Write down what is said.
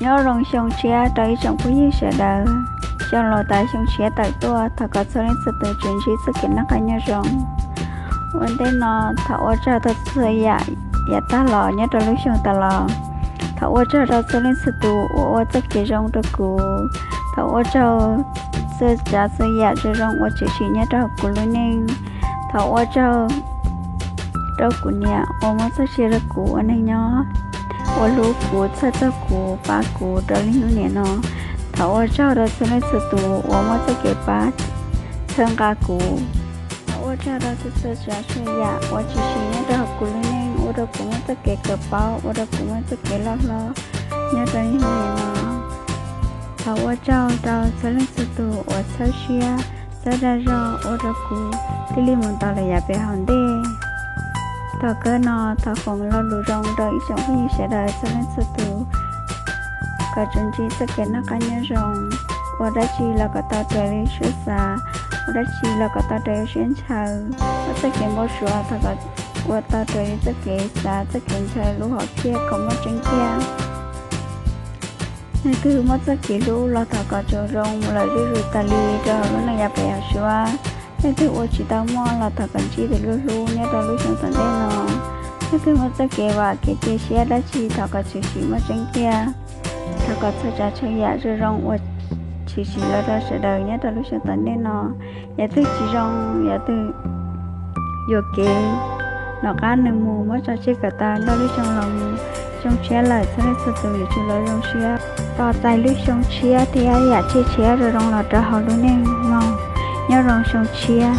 Nyob zoo xyoo tshiab rau ib tsoom phooj ywg sawv daws. Xyoo laus tas xyoo tshiab tawm tuaj, thov kom txhua leej txhua tus tsuas ntsib txoj kev noj qab nyob zoo. Ua ntej no thov ua tsaug rau txhua yam yav tag los nyob rau lub xyoo tas los. Thov ua tsaug rau txhua leej txhua tus uas ua txoj kev zoo rau kuv. Thov ua tsaug txhua tsav txhua yam zoo zoo uas tshwm sim nyob rau kuv lub neej. Thov ua tsaug rau kuv niam uas muaj txoj sia rau kuv ua neej nyob, uas hlub kuv, txhawj txog kuv, pab kuv rau niaj hnub niam no. Thov ua tsaug rau txhua leej txhua tus uas muaj txoj kev pab txhawb nqa kuv. Thov ua tsaug rau txhua txhua tsav txhua yam uas tshwm sim nyob rau hauv kuv lub neej, ua rau kuv muaj txoj kev kawm paub, ua rau kuv muaj txoj kev loj hlob nyob rau niaj hnub niam no. Thov ua tsaug rau txhua leej txhua tus uas txhawb siab txhawb dag zog ua rau kuv thiaj li mus tau lawm yav pem hauv ntej. Tom qab no thov foom lo lus zoo rau ib tsoom phooj ywg sawv daws txhua leej txhua tus, kom tsuas ntsib txoj kev noj qab nyob zoo, ua dab tsi los kom tau raws li siab xav, ua dab tsi los kom tau raws li siab ntshaw, ua txoj kev npau suav thov kom ua tau raws li txoj kev xav, txoj kev ntshaw, lub hom phiaj kom muaj tseeb tiag. Leej twg muaj txoj kev hlub los thov kom tsuas zoo mus lawm zuj zus tas li rau hauv lub neej yav pem hauv suab. Leej twg ua tsis tau muaj los thov kom ntsib tus hlub hlub nyob rau lub xyoo tom ntej no. Leej twg muaj txoj kev vam kev cia siab dab tsi thov kom tshwm sim muaj tseeb tiag. Thov kom txhua tsav txhua yam zoo zoo uas tshwm sim los rau sawv daws nyob rau lub xyoo tom ntej no. Yog twg tsis zoo, yog twg yuam kev, nov qab nws mus muab tso tseg kom tau, nrog lub xyoo los mus. Xyoo tshiab lawm txhua leej txhua tus yuav tsum los zoo siab tos txais lub xyoo tshiab thiab yam tshiab tshiab zoo zoo los rau hauv lub neej mog. Nyob zoo xyoo tshiab.